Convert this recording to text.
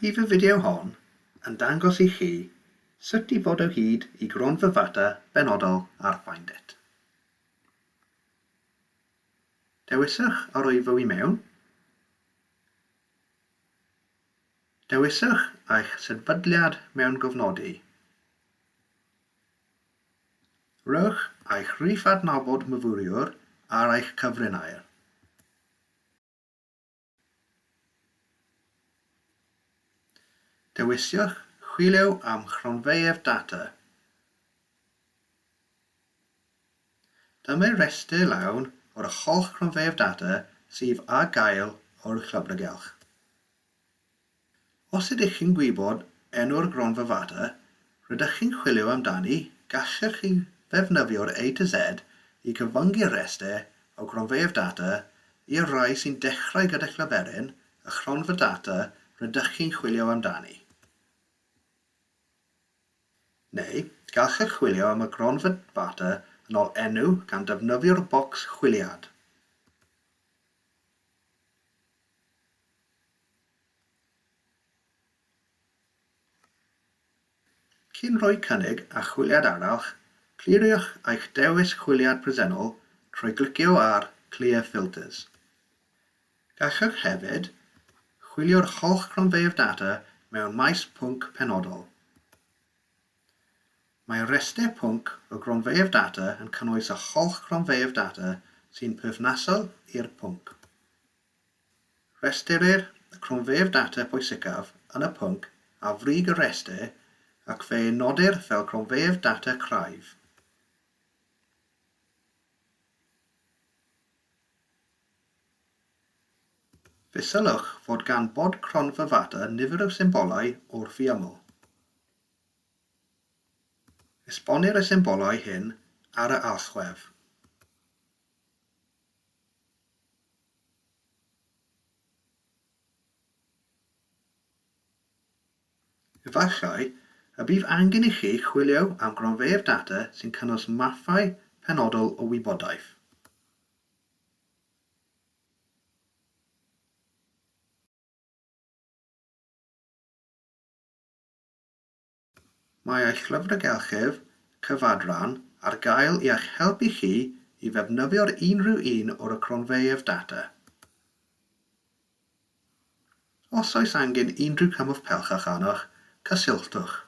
Bydd y fideo hon yn dangos i chi sut i ddod o hyd i gronfa ddata benodol ar Find It. Dewiswch yr oeddo i mewn. Dewiswch eich sefydliad mewngofnodi. Rhowch eich rhif adnabod myfyriwr ar eich cyfrinair. Dewiswch Chwilio am Chronfeydd Data. Dyma restr lawn o'r holl cronfeydd data sydd ar gael o'r llyfrgell. Os ydych chi'n gwybod enw'r gronfa ddata rydych chi'n chwilio amdani, gallech chi ddefnyddio'r A to Z i gyfyngu'r rhestr o gronfeydd data i'r rhai sy'n dechrau gyda llyferyn y chronfa data rydych chi'n chwilio amdani. Neu, gallech chwilio am y gronfa ddata yn ôl enw gan ddefnyddio'r bocs chwiliad. Cyn rhoi cynnig ar chwiliad arall, cliriwch eich dewis chwiliad presennol trwy glicio ar Clear Filters. Gallwch hefyd chwilio'r holl gronfeydd data mewn maes pwnc penodol. Mae rhestr pwnc o gronfeydd data yn cynnwys y holl gronfeydd data sy'n perthnasol i'r pwnc. Rhestrir y cronfeydd data pwysicaf yn y pwnc ar frig y rhestr ac fe'u nodir fel cronfeydd data craidd. Fe sylwch fod gan bod cronfa ddata nifer o symbolau wrth ei ymyl. Esbonnir y symbolau hyn ar y allwedd. Efallai y bydd angen i chi chwilio am gronfeydd data sy'n cynnwys mathau penodol o wybodaeth. Mae eich llyfrgellydd cyfadran ar gael i'ch helpu chi i ddefnyddio'r unrhyw un o'r cronfeydd data. Os oes angen unrhyw cymorth pellach arnoch, cysylltwch.